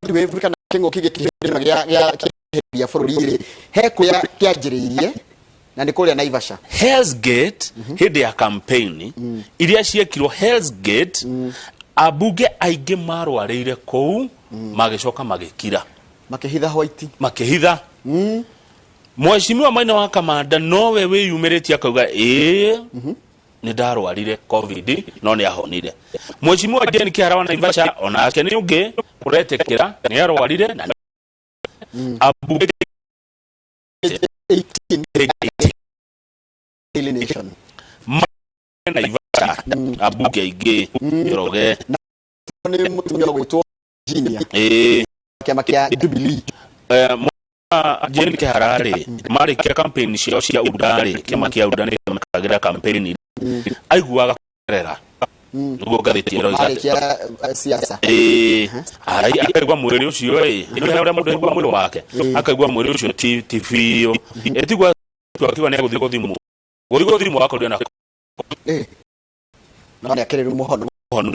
Wave kana kĩng'ũki gĩkĩ gĩa gĩa kĩeheria bũrũri rĩ, he kũrĩa kĩanjĩrĩirie na nĩ kũrĩa Naivasha. Hell's Gate, hĩndĩ ya campaign iria ciekirwo Hell's Gate, ambunge aingĩ marwarĩire kũu, magĩcoka magĩkira. Makĩhitha white. Makĩhitha. Mheshimiwa Maina wa Kamanda nowe wĩyumĩrĩtie akauga ĩĩ, nĩ ndarwarire COVID, no nĩ ahonire. Mheshimiwa Jane Kihara wa Naivasha onake nĩ ũngĩ ũretĩkĩra nĩ arwarire na ambunge. 18 Daily Nation. Naivasha ambunge aingĩ, Njoroge. Nĩ mũtumia ũgwĩtwo Virginia. Ĩĩ. Kĩama kĩa Jubilee. Jane Kihara rĩ, marĩkia campaign ciao cia UDA rĩ, kĩama kĩa UDA nĩ kĩmekagĩra campaign, aiguaga kũrera nĩguo ngathĩti ĩroiga. Marĩkia siasa. Ĩĩ, akaigua mwĩrĩ ũcio ĩ nĩ ũrĩa mũndũ aigua mwĩrĩ wake, akaigua mwĩrĩ ũcio ti biũ, ĩtigua akiuga nĩ egũthiĩ gũthimwo akorire na No nĩ akĩrĩ rĩu mũhonu. Mũhonu.